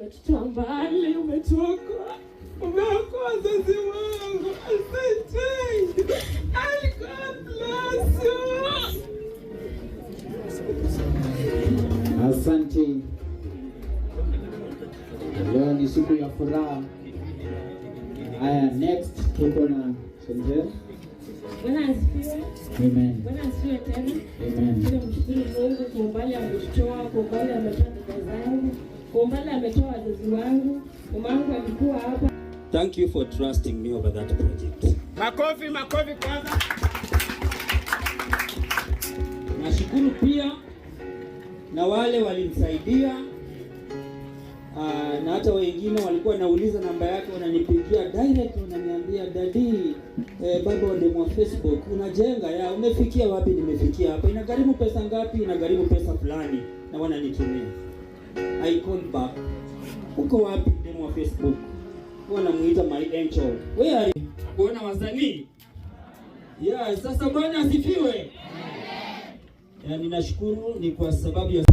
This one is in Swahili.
Umetutoa mbali, umetuokoa, umeokoa wazazi wangu. Asante. I God bless you. Asante. Leo ni siku ya furaha. Haya, next tuko na Shantel. Bwana asifiwe. Amen. Bwana asifiwe tena. Amen. Tunamshukuru Mungu kwa umbali ametutoa, kwa umbali ametoa dada zangu, kwa umbali ametoa wazazi wangu. Mama yangu alikuwa hapa. Thank you for trusting me over that project. Makofi, makofi kwanza. Nashukuru pia na wale walimsaidia, na hata wengine walikuwa nauliza namba yake, wananipigia direct, wananiambia, "Daddy, baba wa demo wa Facebook, unajenga ya umefikia wapi?" "Nimefikia hapa." "Inagharimu pesa ngapi?" "Inagharimu pesa fulani," na wananitumia. I call back, "Uko wapi, demo wa Facebook?" Huwa namuita my angel. Where are you? Kuona wasanii. Yeah, sasa Bwana asifiwe. Yeah, ninashukuru ni kwa sababu ya